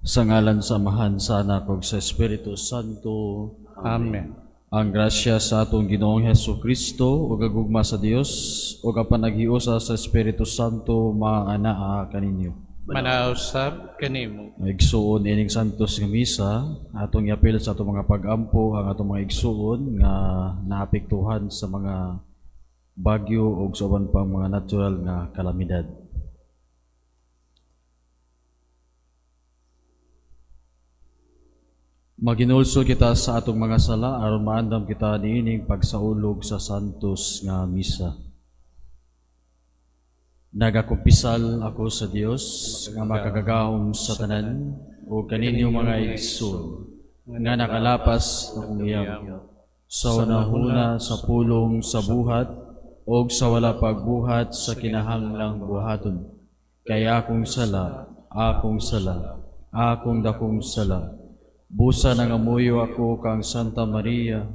Sa ngalan sa Amahan, sa Anak ug sa Espiritu Santo. Amen. Ang grasya sa atong Ginoong Hesus Kristo ug ang gugma sa Dios ug ang panaghiusa sa Espiritu Santo maanaa kaninyo. Manausab kanimo. Igsuon, ining santos nga misa atong iapil sa atong mga pagampo ang atong mga igsuon nga naapektuhan sa mga bagyo ug sa uban pang mga natural nga kalamidad. Maginulsol kita sa atong mga sala aron maandam kita niining pagsaulog sa santos nga misa. Nagakumpisal ako sa Dios nga makagagahom sa tanan ug kaninyong mga igsoon nga nakalapas na kong iyam sa unahuna, sa pulong, sa buhat ug sa wala pagbuhat sa kinahanglang buhaton. Kay akong sala, akong sala, akong dakong sala. Busa nangamuyo ako kang Santa Maria,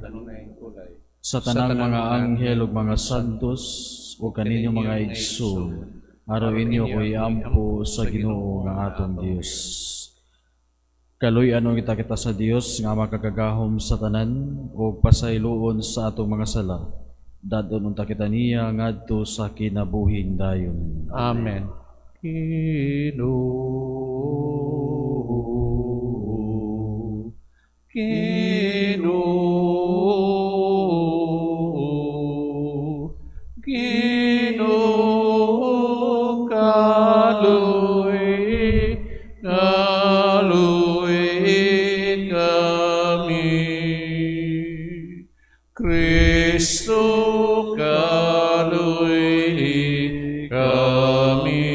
sa tanang mga anghel ug mga santos ug kaninyong mga igsoon, aron inyo ko iampo sa Ginoo nga atong Dios. Kaluy-an kita kita sa Dios nga makagagahom sa tanan ug pasayloon sa atong mga sala. Dadon unta kita niya ngadto sa kinabuhing dayon. Amen. Ginoo, Ginoo, Ginoo, kaluy, kaluy kami. Kristo, kaluy kami.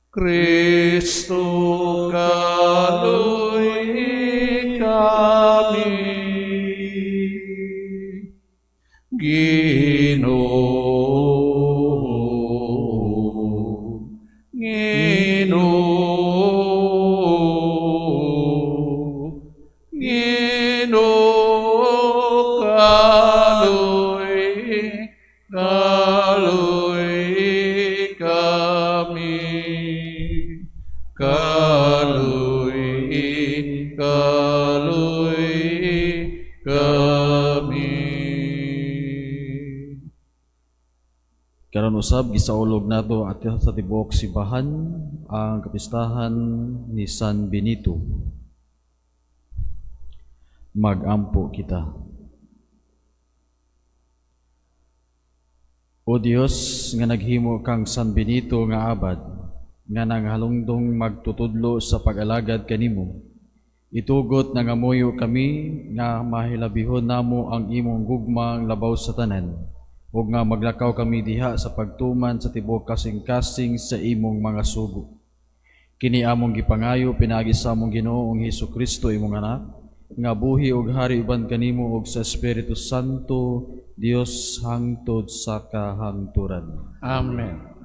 Kristo, kaluy kami. Ginoo, Ginoo, Ginoo, kaluy, kaluy kami. Kaluy, kaluy kami. Karon usab gisaulog nato at sa tibuok simbahan ang kapistahan ni San Benito. Magampo kita. O Dios nga naghimo kang San Benito nga abad nga nanghalongdong magtutudlo sa pag-alagad kanimo, itugot nangamuyo kami nga mahilabihon namo ang imong gugma labaw sa tanan, ug nga maglakaw kami diha sa pagtuman sa tibuok kasing-kasing sa imong mga sugo. Kini among gipangayo pinaagi sa among Ginoong Hesus Kristo, imong anak, nga buhi ug hari uban kanimo ug sa Espiritu Santo, Dios hangtod sa kahangturan. Amen.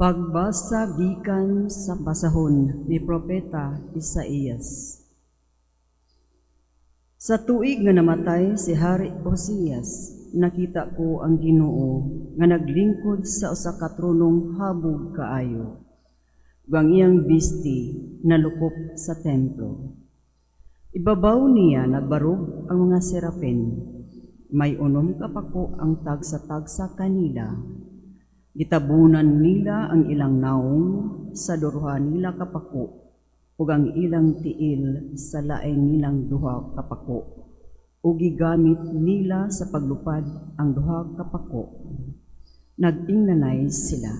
Pagbasa gikan sa basahon ni Propeta Isaías. Sa tuig nga namatay si Hari Osias, nakita ko ang Ginoo nga naglingkod sa usa ka tronong habog kaayo. Ug ang iyang bisti nalukop sa templo. Ibabaw niya nagbarog ang mga serapin. May 6 ka pako ang tagsa-tagsa kanila. Gitabunan nila ang ilang naong sa duha nila kapako ug ang ilang tiil sa lain nilang duha kapako, ug gigamit nila sa paglupad ang duha kapako. Nag-ingnanay sila,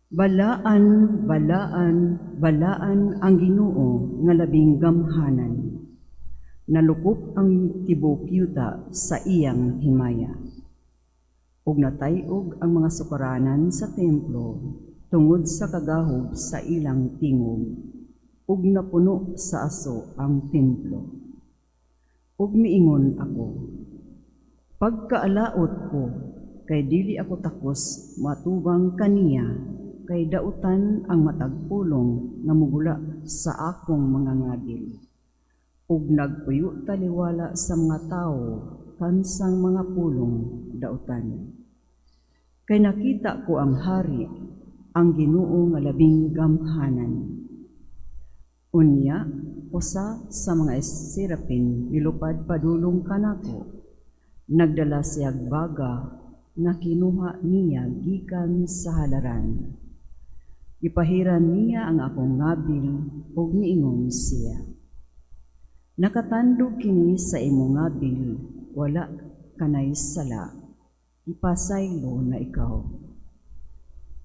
"Balaan, balaan, balaan ang Ginoo nga labing gamhanan. Nalukop ang tibuok yuta sa iyang himaya." Ug natay-og ang mga sukaranan sa templo tungod sa kagahog sa ilang tingog, ug napuno sa aso ang templo. Ug miingon ako, "Pagkaalaot ko, kay dili ako takos matubang kaniya, kay dautan ang matag pulong nga mugula sa akong mga ngagil. Ug nagpuyo taliwala sa mga tawo kansang mga pulong dautan. Kay nakita ko ang hari, ang Ginoo nga labing gamhanan. Unya, usa sa mga serapin milupad padulong kanako. Nagdala siyag baga nga kinuha niya gikan sa halaran. Gipahiran niya ang akong ngabil ug niingon siya: "Nakatandog kini sa imong ngabil, wala kanay sala. Ipasaylo na ikaw."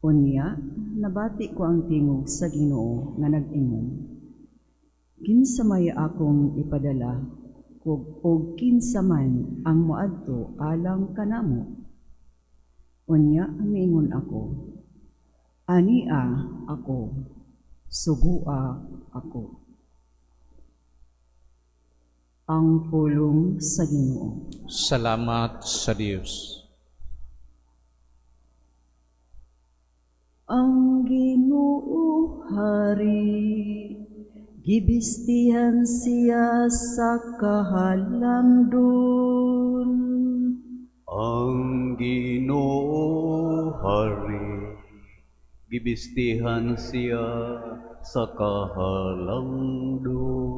Unya, nabati ko ang tingog sa Ginoo nga nag-ingon, "Kinsa may akong ipadala kog og kinsa man ang moadto alang kanamo?" Unya, miingon ako, "Ania ako, sugua ako." Ang pulong sa Ginoo. Salamat sa Dios. Ang Ginoo hari, gibistihan siya sa kahalangdon. Ang Ginoo hari, gibistihan siya sa kahalangdon.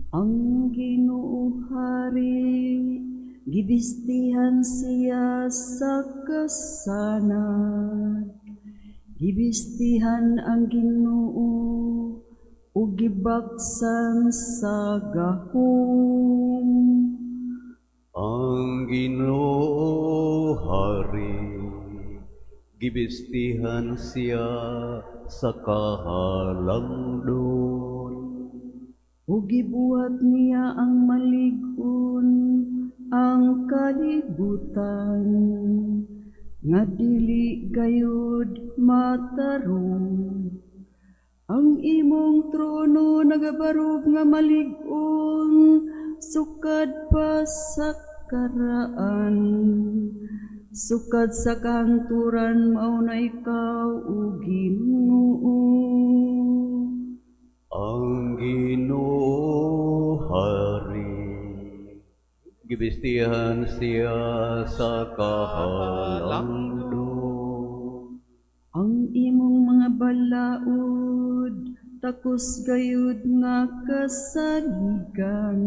Ang Ginoo hari, gibistihan siya sa kasanag. Gibistihan ang Ginoo ug gibaksan sa gahom. Ang Ginoo hari, gibistihan siya sa kahalangdon. Ug gibuhat niya ang malig-on ang kalibutan, nga dili gayud matarong. Ang imong trono nagabarog nga malig-on, sukad pa sa karaan. Sukad sa kahangturan mao na ikaw, o Ginoo. Ang Ginoo hari, gibistihan siya sa kahalangdon. Ang imong mga balaod takos gayud nga kasaligan.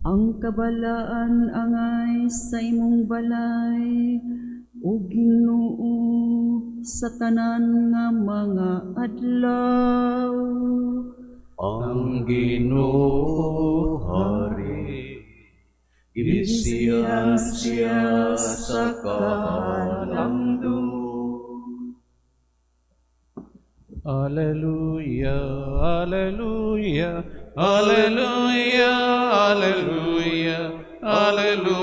Ang kabalaan angay sa imong balay, o Ginoo, sa tanan nga mga adlaw. Ang Ginoo hari, gibistihan siya sa kahalangdon. Alleluia, alleluia, alleluia, alleluia, alleluia.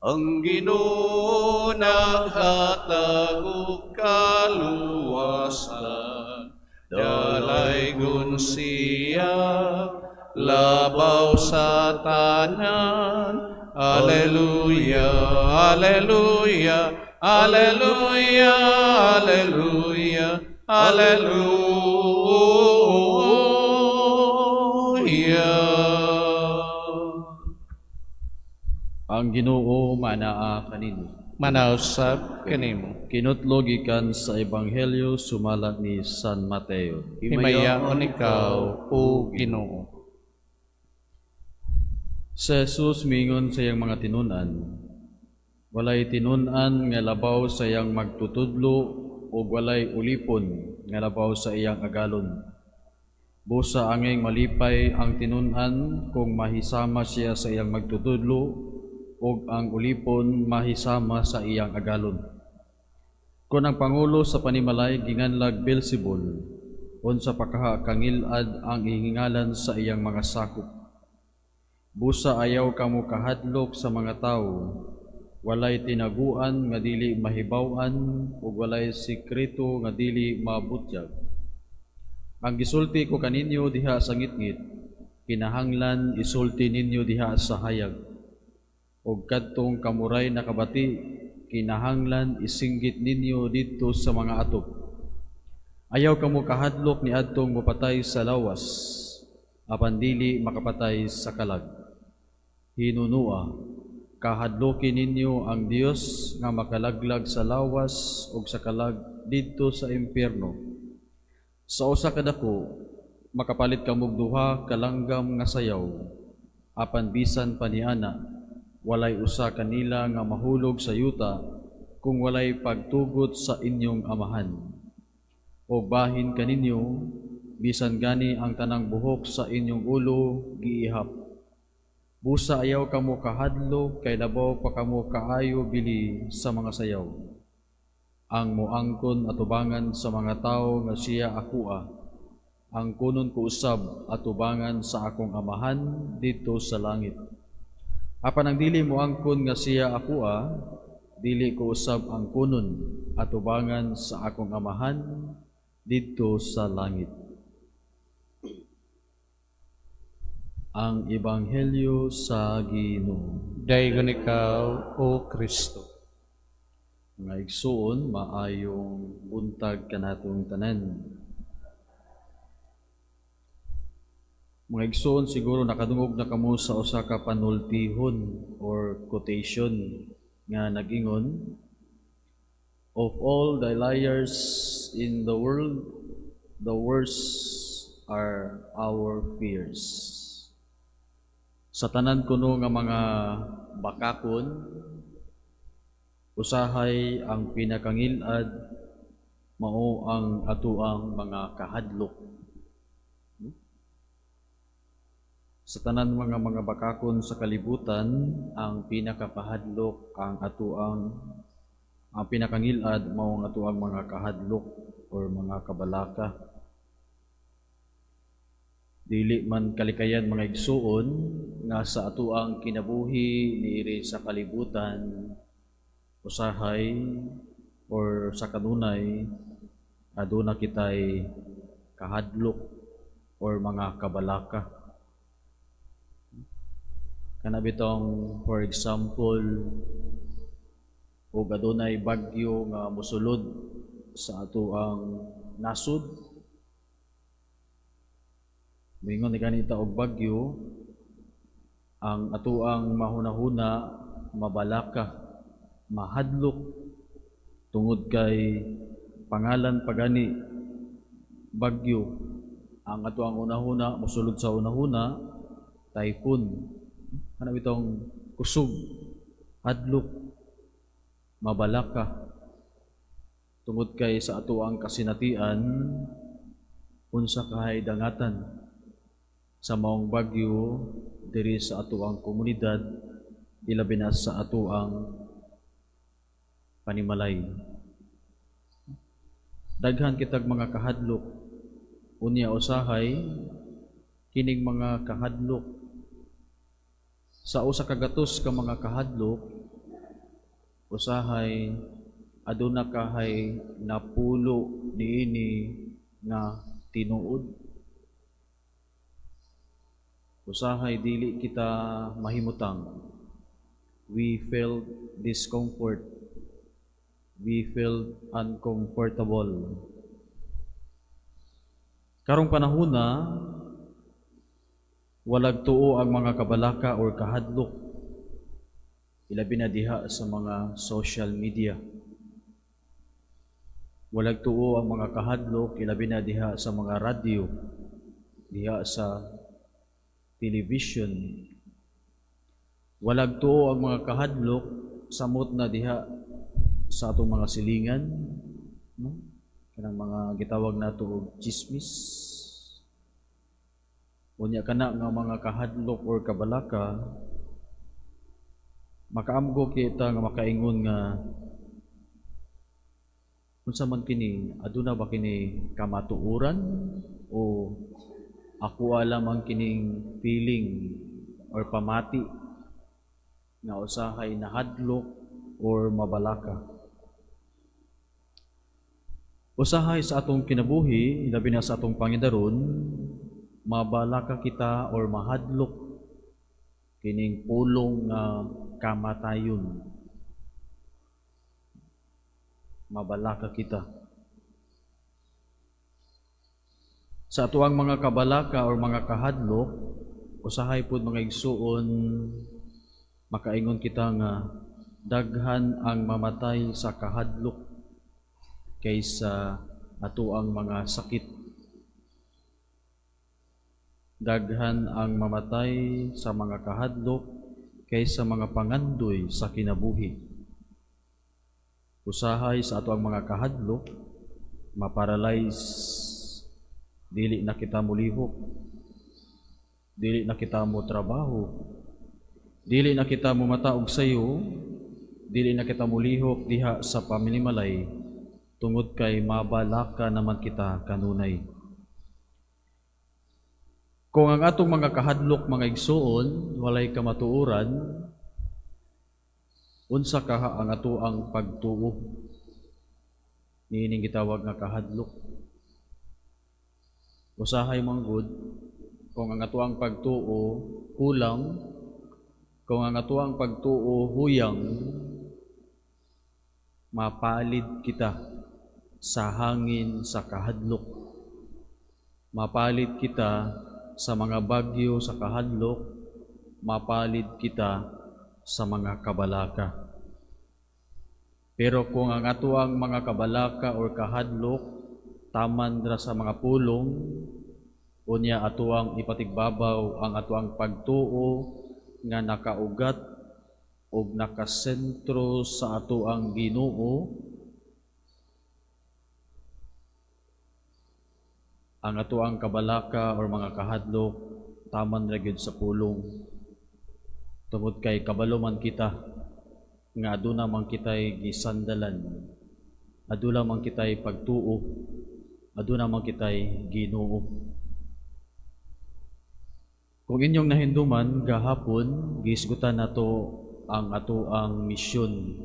Ang Ginoo naghatag og kaluwasan, dalaygon siya, labaw sa tanan. Alleluia, alleluia, alleluia, alleluia, alleluia. Ang Ginoo manaa kanino. Manausab kanimo. Kinutlo gikan sa Ebanghelyo sumala ni San Mateo. Himayaon ikaw, o Ginoo. Si Jesus mingon sa iyang mga tinun-an, walay tinun-an nga labaw sa iyang magtutudlo o walay ulipon nga labaw sa iyang agalon. Busa angay malipay ang tinun-an kung mahisama siya sa iyang magtutudlo ug ang ulipon mahisama sa iyang agalon. Kung ang pangulo sa panimalay ginganlag Beelzebul, unsa pa kaha kangilad ang ihingalan sa iyang mga sakop. Busa ayaw kamo kahadlok sa mga tawo, walay tinaguan nga dili mahibaw-an ug walay sekreto nga dili mabutyag. Ang gisulti ko kaninyo diha sa ngitngit, kinahanglan isulti ninyo diha sa hayag. Og kadtong kamuray nakabati, kinahanglan isinggit ninyo didto sa mga atop. Ayaw kamo kahadlok niadtong mopatay sa lawas, apan dili makapatay sa kalag. Hinunua, kahadloki ninyo ang Dios nga makalaglag sa lawas ug sa kalag didto sa impyerno. Sa usa ka dako, makapalit kamog duha ka langgam nga sayaw, apan bisan pa niana, walay usa kanila nga mahulog sa yuta kung walay pagtugot sa inyong Amahan. O bahin kaninyo, bisan gani ang tanang buhok sa inyong ulo giihap. Busa ayaw kamo kahadlok, kay labaw pa kamo kaayo bili sa mga sayaw. Ang moangkon atubangan sa mga tawo nga siya akoa, angkonon ko usab atubangan sa akong Amahan didto sa langit. Apan ang dili moangkon nga siya akoa, dili ko usab angkonon atubangan sa akong Amahan didto sa langit. Ang Ebanghelyo sa Ginoo. Daygon ikaw, O Kristo. Mga igsuon, maayong buntag kanatong tanan. Mga igsuon, siguro nakadungog na kamo sa usa ka panultihon or quotation nga nag-ingon, "Of all the liars in the world, the worst are our fears." Sa tanan kuno nga mga bakakon, usahay ang pinakangilad mao ang atuang mga kahadlok. Sa tanan mga bakakon sa kalibutan, ang pinakapahadlok ang atuang, ang pinakangilad mao ang atuang mga kahadlok or mga kabalaka. Dili man kalikayan, mga igsuon, nga sa atuang kinabuhi niiri sa kalibutan, usahay or sa kanunay aduna kitay kahadlok or mga kabalaka. Kana bitong, for example, ug adunay bagyo nga mosulod sa atuang nasod, moingon ni ganita og bagyo, ang atuang mahunahuna mabalaka, mahadlok, tungod kay pangalan pagani bagyo, ang atuang unahuna mosulod sa unahuna typhoon. Kana bitong kusog, hadlok, mabalaka, tungod kay sa atuang kasinatian unsa kahay dangatan sa maong bagyo diri sa atuang komunidad, ilabi na sa atuang panimalay. Daghan kitag mga kahadlok, unya usahay kining mga kahadlok, sa usa ka gatos ka mga kahadlok, usahay aduna kahay napulo niini nga tinuod. Usahay dili kita mahimutang. We felt discomfort. We felt uncomfortable. Karong panahona, walag tuo ang mga kabalaka or kahadlok, ilabi na diha sa mga social media. Walag tuo ang mga kahadlok, ilabi na diha sa mga radyo, diha sa television. Walag tuo ang mga kahadlok, samot na diha sa atong mga silingan, no? Kanang mga gitawag nato og chismis. Unya kana nga mga kahadlok or kabalaka, makaamgo kita nga makaingon nga unsa man kini, aduna ba kini kamatuoran o ako lamang kining feeling or pamati nga usahay nahadlok or mabalaka. Usahay sa atong kinabuhi, labi na sa atong pangidaron, mabalaka kita or mahadlok kining pulong nga kamatayon. Mabalaka kita. Sa atuang mga kabalaka or mga kahadlok, usahay pud, mga igsuon, makaingon kita nga daghan ang mamatay sa kahadlok kaysa atuang mga sakit. Daghan ang mamatay sa mga kahadlok kaysa mga pangandoy sa kinabuhi. Usahay sa atuang mga kahadlok, maparalyze, dili na kita mulihok, dili na kita mo trabaho, dili na kita mumata og sayo, dili na kita mulihok diha sa paminimalay tungod kay mabalaka naman kita kanunay. Kung ang atong mga kahadlok, mga igsuon, walay kamatuoran, unsa kaha ang atoang pagtuo niining gitawag nga kahadlok? Usahay man gud, kung ang atoang pagtuo kulang, kung ang atoang pagtuo huyang, mapalid kita sa hangin sa kahadlok. Mapalid kita sa mga bagyo sa kahadlok, mapalid kita sa mga kabalaka. Pero kung ang atoang mga kabalaka or kahadlok taman ra sa mga pulong, unya atoang ipatigbabaw ang atoang pagtuo nga nakaugat og nakasentro sa atoang Ginoo, ang atoang kabalaka or mga kahadlok taman ra gyud sa pulong, tungod kay kabalo man kita nga aduna man kitay gisandalan, aduna man kitay pagtuo, aduna man kitay Ginoo. Kung inyong nahinduman gahapon, gihisgutan nato ang atoang misyon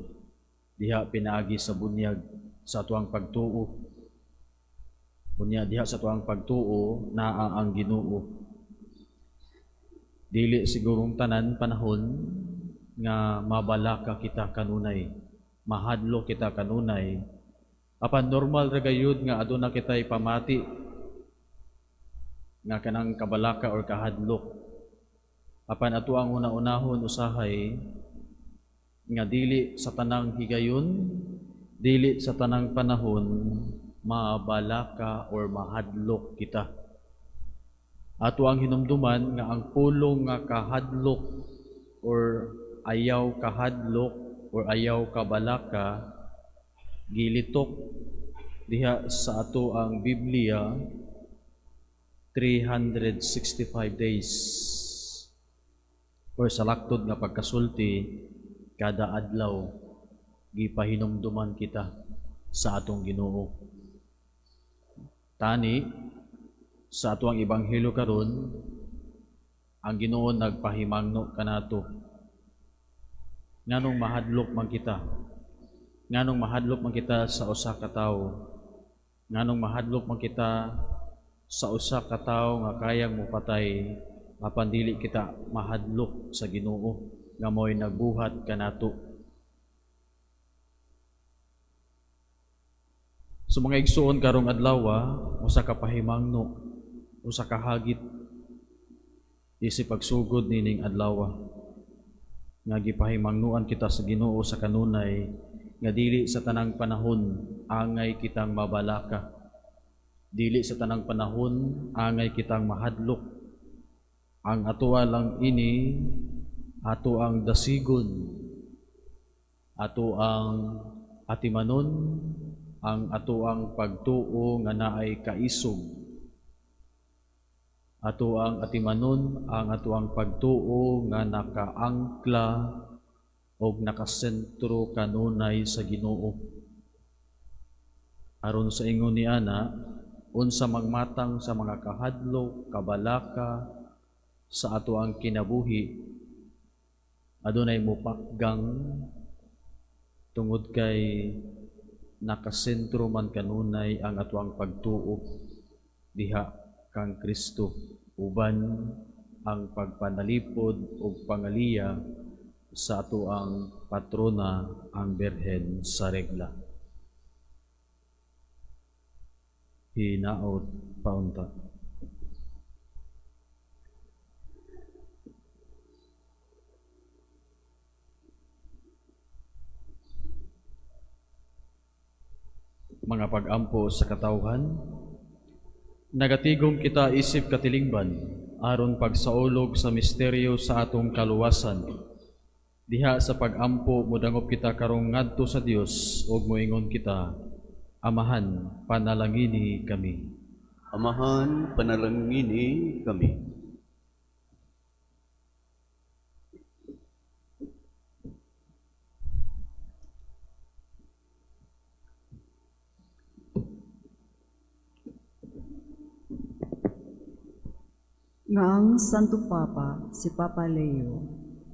diha pinaagi sa bunyag sa atoang pagtuo. Unya diha sa atoang pagtuo naa ang Ginoo. Dili sigurong tanan panahon nga mabalaka kita kanunay, mahadlok kita kanunay. Apan normal ra gayud nga aduna kitay pamati nga kanang kabalaka or kahadlok. Apan ato ang una-unahon usahay nga dili sa tanang higayon, dili sa tanang panahon mabalaka or mahadlok kita. Ato ang hinumduman nga ang pulong nga kahadlok or ayaw kahadlok or ayaw kabalaka gilitok diha sa ato ang Biblia 365 days or sa laktod nga pagkasulti, kada adlaw gipahinumduman kita sa atong Ginoo. Tani sa atoang ebanghelyo karon, ang Ginoo nagpahimangno kanato. Nganong mahadlok man kita? Nganong mahadlok man kita sa usa ka tawo? Nganong mahadlok man kita sa usa ka tawo nga kayang mopatay, apan dili kita mahadlok sa Ginoo nga mo'y nagbuhat kanato? So mga igsuon, karong adlaw usa ka pahimangno, usa ka hagit isip pagsugod nining adlaw nga gipahimangnoan kita sa Ginoo sa kanunay nga dili sa tanang panahon angay kitang mabalaka, dili sa tanang panahon angay kitang mahadlok. Ang atoa lang ini, ato ang dasigon, ato ang atimanon, ang ato ang pagtuo nga naay kaisog. Ato ang atimanon ang ato ang pagtuo nga nakaangkla og nakasentro kanunay sa Ginoo. Aron sa ingon ni ana, unsa magmatang sa mga kahadlok, kabalaka sa ato ang kinabuhi, adunay mupakgang tungod kay nakasentro man kanunay ang atuang pagtuo diha kang Kristo, uban ang pagpanalipod ug pangaliya sa atuang patrona ang Birhen sa Regla. Hinaot paunta. Mga pag-ampo sa katawhan. Nagatigom kita isip katilingban aron pagsaulog sa misteryo sa atong kaluwasan. Diha sa pag-ampo modangop kita karong ngadto sa Dios ug moingon kita, Amahan, panalangini kami. Amahan, panalangini kami. Nga ang Santo Papa, si Papa Leo,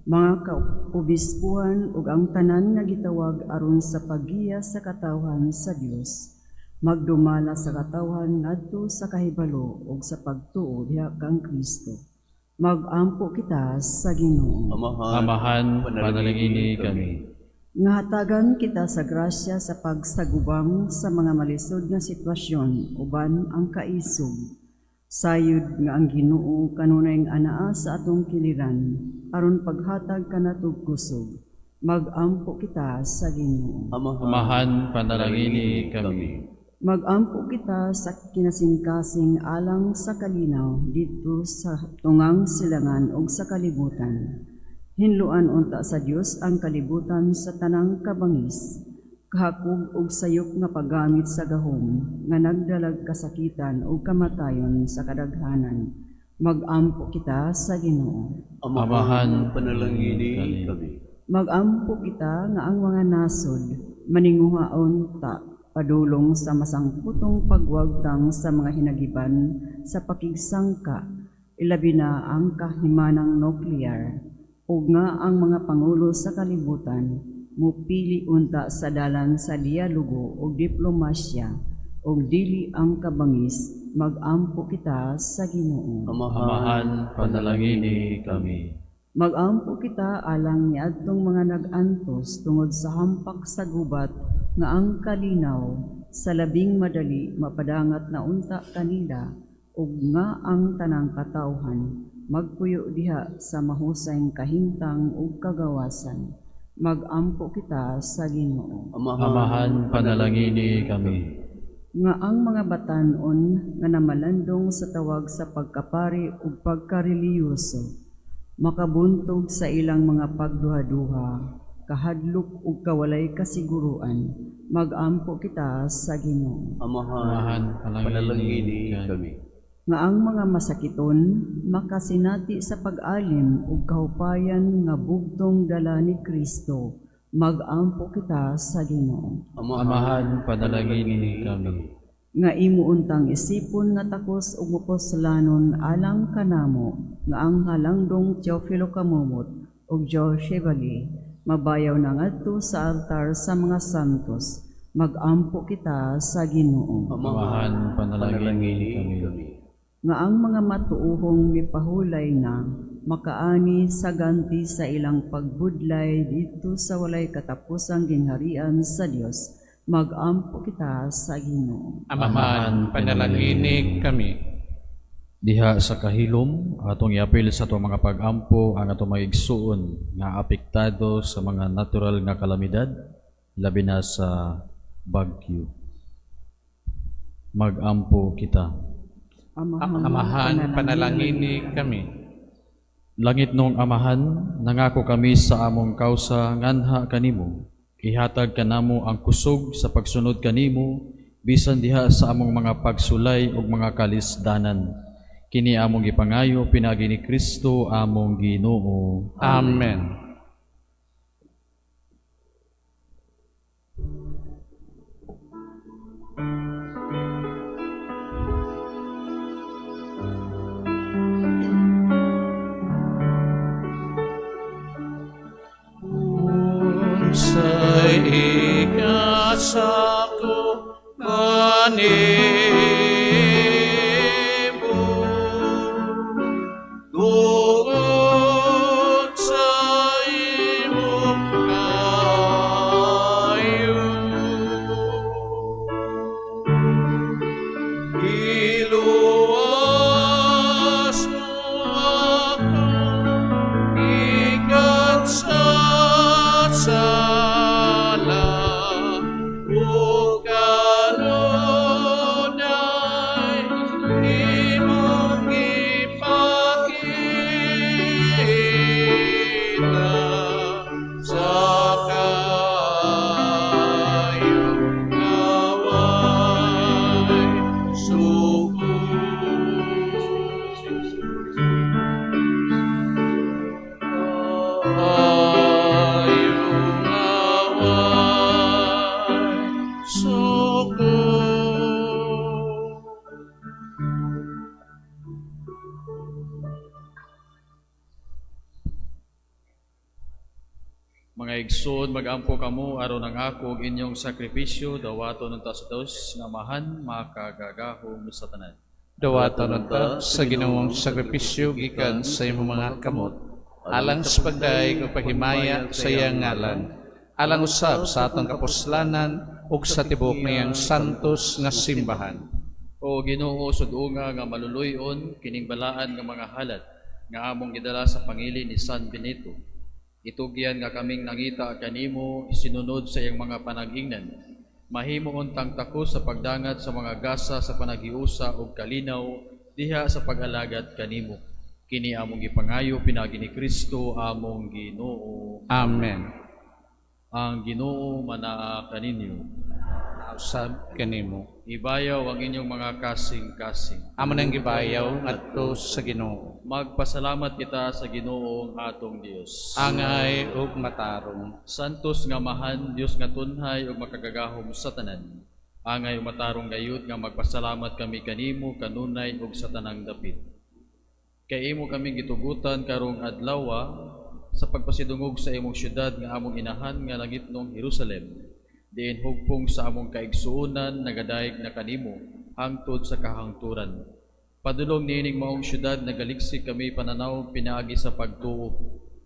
mga kaobispuhan ug ang tanan nga gitawag aron sa paggiya sa katawhan sa Dios, magdumala sa katawhan ngadto sa kahibalo ug sa pagtuo diha kang Kristo. Magampo kita sa Ginoo. Amahan, Amahan, panalangini kami. Nga hatagan kita sa grasya sa pagsagubang sa mga malisod nga sitwasyon uban ang kaisog. Sayod nga ang Ginoo kanunay anaa sa atong kiliran aron paghatag kanatog kusog. Magampo kita sa Ginoo. Amahan, panalangini kami. Magampo kita sa kinasingkasing alang sa kalinaw didto sa tungang silangan ug sa kalibutan. Hinluan unta sa Dios ang kalibutan sa tanang kabangis, kahakog og sayop nga paggamit sa gahom nga nagdalag kasakitan ug kamatayon sa kadaghanan. Magampo kita sa Ginoo. Amahan, panalangini kami. Magampo kita nga ang mga nasod maninguhaon ta padulong sa masangputong pagwagtang sa mga hinagiban sa pakigsangka, ilabi na ang kahimanang nuklear, ug nga ang mga pangulo sa kalibutan mupili unta sa dalan sa dialogo ug diplomasya ug dili ang kabangis. Magampo kita sa Ginoo. Amahan, panalangini kami. Magampo kita alang niadtong mga nag-antos tungod sa hampak sa gubat nga ang kalinaw sa labing madali mapadangat na unta kanila ug nga ang tanang katawhan magpuyo diha sa mahusay kahimtang ug kagawasan. Magampo kita sa Ginoo. Amahan, panalangini kami. Nga ang mga batan-on nga namalandong sa tawag sa pagkapari ug pagkareliyoso makabuntog sa ilang mga pagduhaduha, kahadlok ug kawalay kasiguruan. Magampo kita sa Ginoo. Amahan, panalangini kami. Nga ang mga masakiton makasinati sa pag-alim ug kahupayan nga bugtong dala ni Kristo. Magampo kita sa Ginoo. Amahan, panalangini kami. Nga imo untang isipon nga takos ug mapuslanon alang kanamo nga ang halangdong Teofilo Camomot ug Joe Chevalier mabayaw na ngadto sa altar sa mga santos. Magampo kita sa Ginoo. Amahan, panalangini kami. Nga ang mga matuohong mipahulay na makaani sa ganti sa ilang pagbudlay didto sa walay katapusang gingharian sa Dios. Magampo kita sa Ginoo. Amahan, panalangini kami. Diha sa kahilom, atong iapil sa atong mga pag-ampo ang atong mga igsuon nga apektado sa mga natural nga kalamidad, labi na sa bagyo. Magampo kita. Amahan, panalangini kami. Langit nong Amahan, nangako kami sa among kausa nganha kanimo. Ihatag kanamo ang kusog sa pagsunod kanimo, bisan diha sa among mga pagsulay ug mga kalisdanan. Kini among gipangayo pinaagi ni Kristo among Ginoo. Amen. Unsay ikasako kanimo, tungod sa Mga igsoon, magampo kamo aron ang ako ug inyong sakripisyo dawaton unta sa Dios nga Amahan makagagahom sa tanan. Dawaton unta sa Ginoong sakripisyo gikan sa imong mga kamot, alang sa pagdayeg ug paghimaya sa iyang ngalan, alang usab sa atong kapuslanan ug sa tibuok niyang santos nga simbahan. O Ginoo, sud-unga nga maluluy-on kining balaan nga mga halad nga among gidala sa pangili ni San Benito. Itugyan nga kaming nangita kanimo sinunod sa iyang mga panag-ingnan. Mahimo untang takos sa pagdangat sa mga gasa sa panaghiusa ug kalinaw diha sa pag-alagad kanimo. Kini among gipangayo pinaagi ni Kristo among Ginoo. Amen. Ang Ginoo manaa kaninyo. Usab kanimo. Ibayaw ang inyong mga kasing-kasing. Amo nang gibayaw ngadto sa Ginoo. Magpasalamat kita sa Ginoo ang atong Dios. Angay ug matarong. Santos nga Amahan, Dios nga tunhay ug makagagahom sa tanan. Angay ug matarong gayud nga magpasalamat kami kanimo kanunay ug sa tanang dapit. Kay imo kaming gitugutan karong adlaw sa pagpasidungog sa imong syudad nga among inahan nga langitnong Jerusalem. Diin hugpong sa among kaigsuonan nagadayeg na kanimo hangtod sa kahangturan. Padulong niining maong syudad nagaliksik kami pananaw pinaagi sa pagtuo.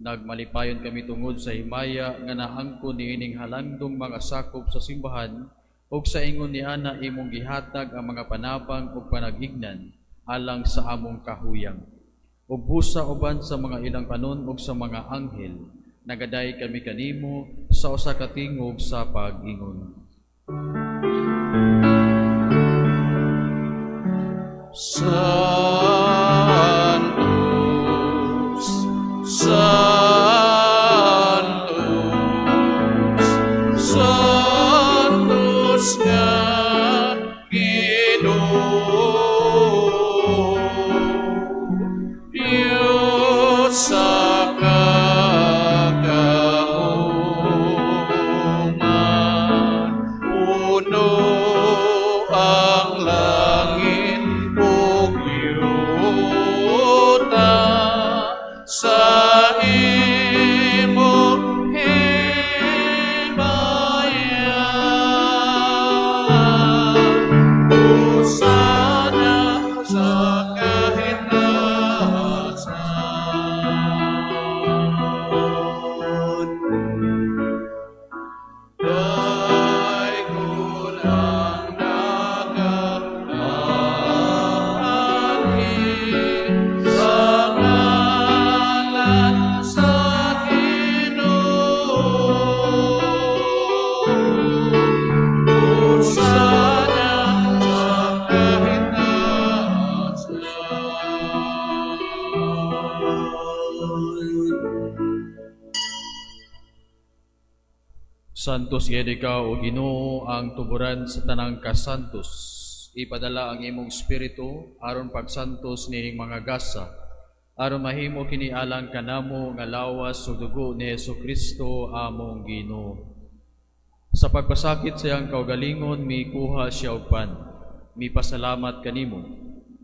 Nagmalipayon kami tungod sa himaya nga naangkon niining halangdong mga sakop sa simbahan ug sa ingon ni ana imong gihatag ang mga panabang ug panagignan alang sa among kahuyang. Ug busa uban sa mga ilang panon ug sa mga anghel, nagaday kami kanimo sa usa ka tingog sa pag-ingon. Santos, Santos, Santos nga Ginoo, Diyos sa kagahuman, puno ang langit ug yuta sa imong himaya. Hosana sa kahitasan. Daygon ang nagaanhi sa ngalan sa Ginoo. Hosana sa kahitasan. Santos gyud ikaw, o Ginoo, ang tuburan sa tanang kasantos. Ipadala ang imong espiritu aron pagsantos niining mga gasa, aron mahimo kini alang kanamo nga lawas ug dugo ni Hesukristo among Ginoo. Sa pagpasakit sa iyang kaugalingon, mikuha siya og pan, mipasalamat kanimo,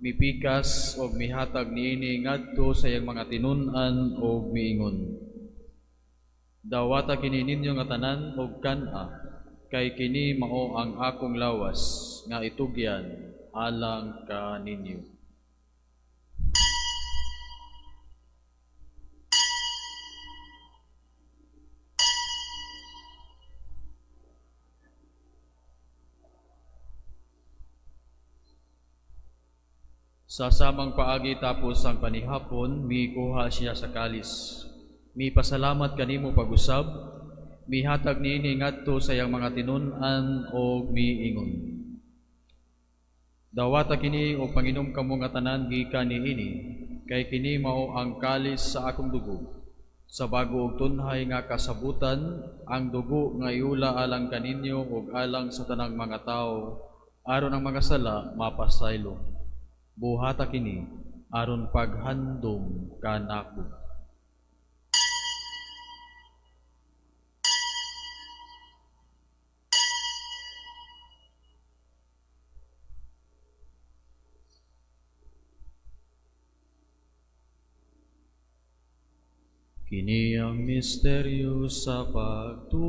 mipikas og mihatag niini ngadto sa iyang mga tinun-an og miingon: Dawata kini ninyo nga tanan og kan-a, kay kini mao ang akong lawas nga itugyan alang kaninyo. Sa samang paagi tapos ang panihapon, mikuha siya sa kalis. Mipasalamat kanimo pag-usab, mihatag niini ngadto sa iyang mga tinun-an og miingon: Dawata kini og panginom kamo nga tanan gikan niini, kay kini mao ang kalis sa akong dugo. Sa bago og tunhay nga kasabutan, ang dugo nga iula alang kaninyo ug alang sa tanang mga tawo, aron ang mga sala mapasaylo. Buhata kini aron paghandom kanako. Kini ang misteryo sa pagtuo.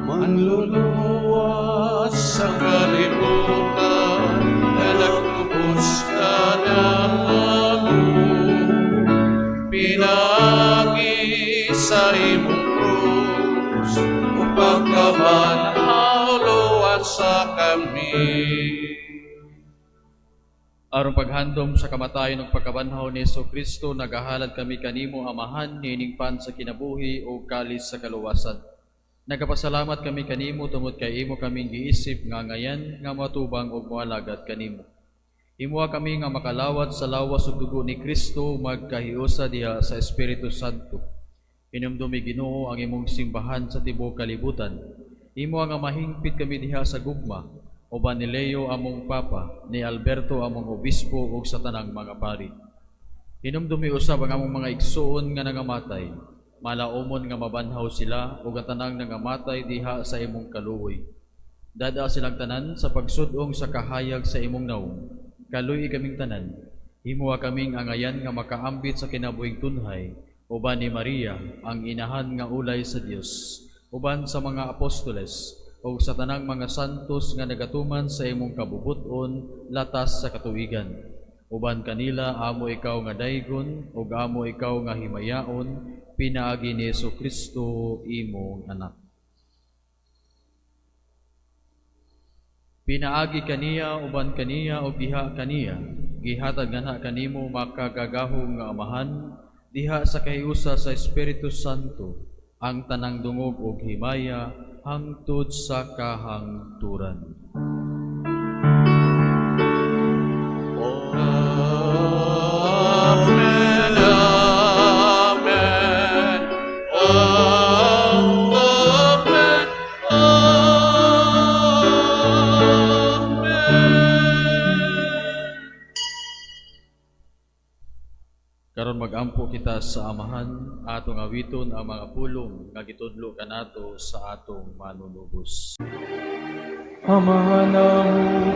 Manluluwas sa kalibutan, na nagtubos ka namo, pinaagi sa imong krus, upang kabanhaw sa kami. Aron paghandom sa kamatayon ug pagkabanhaw ni Hesus Kristo, nagahalad kami kanimo, Amahan, niining pan sa kinabuhi ug kalis sa kaluwasan. Nagapasalamat kami kanimo tungod kay imo kaming giisip nga ngayan nga matubang ug moalagad kanimo. Himoa kami nga makalawat sa lawas ug dugo ni Kristo magkahiusa diha sa Espiritu Santo. Hinumdumi, Ginoo, ang imong simbahan sa tibuok kalibutan. Himoa nga mahingpit kami diha sa gugma uban ni Leo among Papa, ni Alberto among Obispo ug sa tanang mga pari. Hinumdumi usab ang among mga igsuon nga nangamatay. Malaumon nga mabanhaw sila ug ang tanang nangamatay diha sa imong kaluoy. Dada silang tanan sa pagsudong sa kahayag sa imong nawong. Kaluy kaming tanan. Himoa kaming angayan nga makaambit sa kinabuhing tunhay uban ni Maria ang inahan nga ulay sa Dios, uban sa mga apostoles ug sa tanang mga santos nga nagatuman sa imong kabubut-on latas sa katuigan. Uban kanila amo ikaw nga daygon ug amo ikaw nga himayaon pinaagi ni Hesus Kristo imong anak. Pinaagi kaniya, uban kaniya ug diha kaniya, gihatag nganha kanimo makagagahom nga Amahan diha sa kahiusa sa Espiritu Santo ang tanang dungog ug himaya hangtod sa kahangturan. Amen, amen, amen, amen. Karon magampo kita sa Amahan, atong awiton ang mga pulong nga gitudlo kanato sa atong manunubos. Amahan namo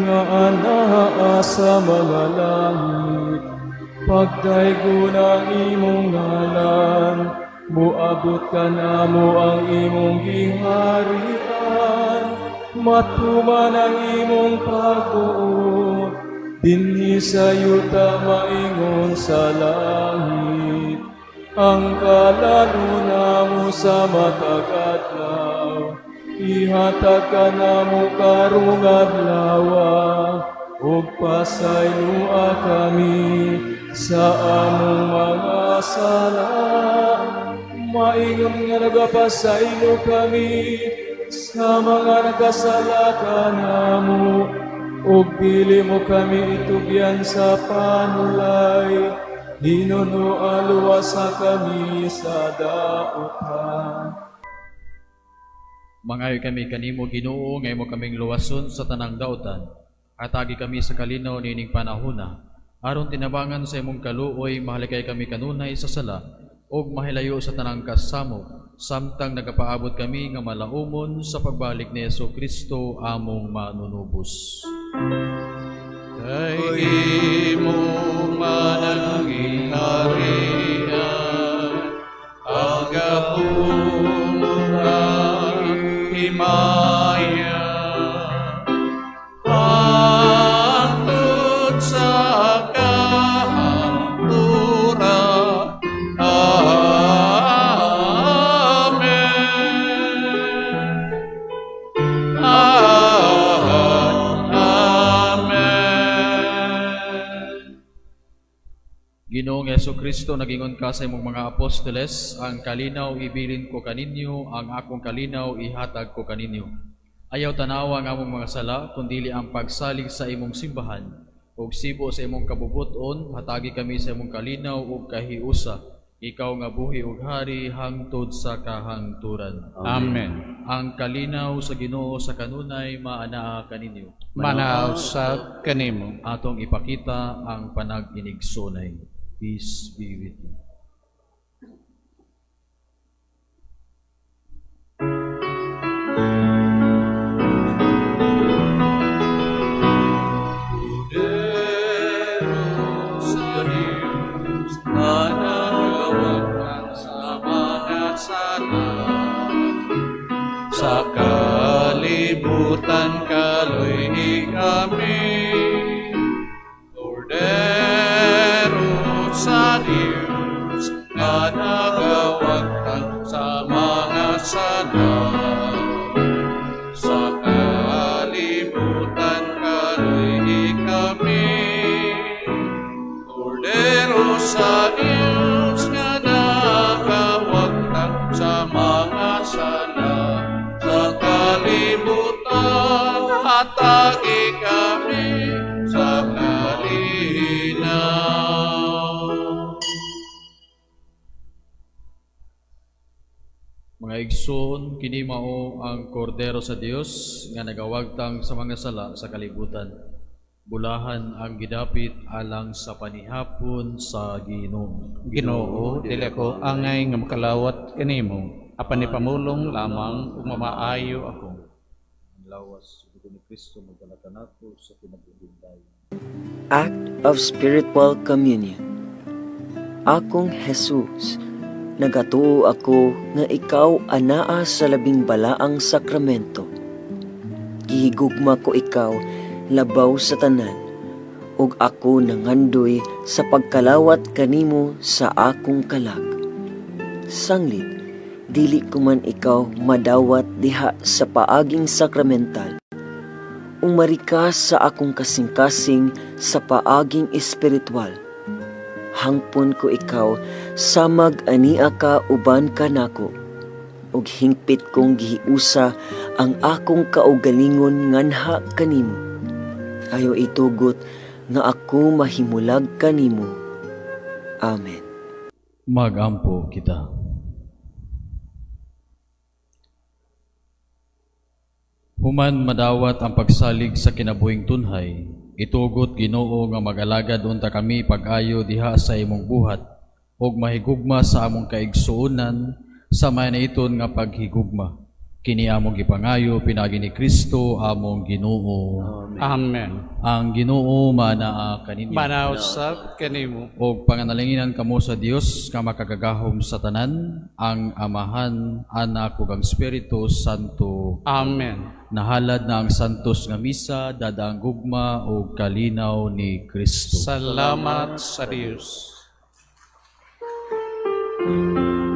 nga anaa sa mga langit, pagdaygon ang imong ngalan, moabot kanamo ang imong giharian, matuman ang imong pagbuot, dinhi sa yuta maingon sa langit. Ang kalaluna mo sa matag adlaw, ihatag kanamo karong adlaw, ug pasayloa kami sa among mga sala, maingon nga nagapasaylo kami sa mga nagkasala kanamo, ug dili mo kami itugyan sa panulay, hinunoa luwasa kami sa dautan. Mangayo kami kanimo, Ginoo, nga imo kaming luwason sa tanang dautan. Atagi kami sa kalinaw niining panahona, aron tinabangan sa imong kaluoy mahalikay kami kanunay sa sala ug mahilayo sa tanang kasamok, samtang nagapaabot kami nga malaumon sa pagbalik ni Hesus Kristo among manunubos. Kay imo man ang giharian, ang gahom ang himaya, hangtod sa kahangturan. Amen. Amen. Ginoong Hesus Kristo, nagingon ka sa imong mga apostoles, ang kalinaw ibilin ko kaninyo, ang akong kalinaw ihatag ko kaninyo. Ayaw tanawa ang among mga sala, kundili ang pagsalig sa imong simbahan. Ug sibo sa imong kabubuton, hatagi kami sa imong kalinaw ug kahiusa. Ikaw nga buhi ug hari hangtod sa kahangturan. Amen. Ang kalinaw sa Ginoo sa kanunay maanaa kaninyo. Manaw sa kanimo. Atong ipakita ang panag-inigsunay. Peace be with you. Kalibutan, kaluy-i kami. Kordero sa Diyos nga nagawagtang sa mga sala. Sa kalibutan, kaluy-i kami. Kordero sa Diyos nga nagawagtang sa mga sala. Sa kalibutan, hatagi kami sa kalinaw. Mga igsoon, kini mao ang kordero sa Dios nga nagawagtang sa mga sala sa kalibutan. Bulahan ang gidapit alang sa panihapon sa Ginoo. Ginoo, dili ako angay nga makalawat kanimo, apan ipamulong lamang ug mamaayo ako. Ang lawas ug dugo ni Kristo magdala kanato sa kinabuhing dayon. Act of Spiritual Communion. Akong Jesus, nagatuo ako nga ikaw anaa sa labing balaang sakramento. Gihigugma ko ikaw labaw sa tanan, ug ako nangandoy sa pagkalawat kanimo sa akong kalag. Sanglit, dili ko man ikaw madawat diha sa paaging sakramental. Umari ka sa akong kasing-kasing sa paaging espiritual. Hangpon ko ikaw samag ania ka uban kanako, ug hingpit kong gihiusa ang akong kaugalingon nganha kanimo. Ayaw itugot nga ako mahimulag kanimo. Amen. Magampo kita. Human madawat ang pagsalig sa kinabuhing tunhay, itugot Ginoo nga mag-alagad unta kami pag-ayo diha sa imong buhat ug mahigugma sa among kaigsuonan sa manaiton nga paghigugma. Kini among gipangayo pinaagi ni Kristo among Ginoo. Amen. Ang Ginoo manaa kaninyo. Manausap kanimo. Og panganalanginan kamo sa Dios nga makagagahom sa tanan, ang Amahan, Anak ug ang Espiritu Santo. Amen. Nahalad na ang santos nga misa, dada ang gugma ug kalinaw ni Kristo. Salamat sa Dios. Amen.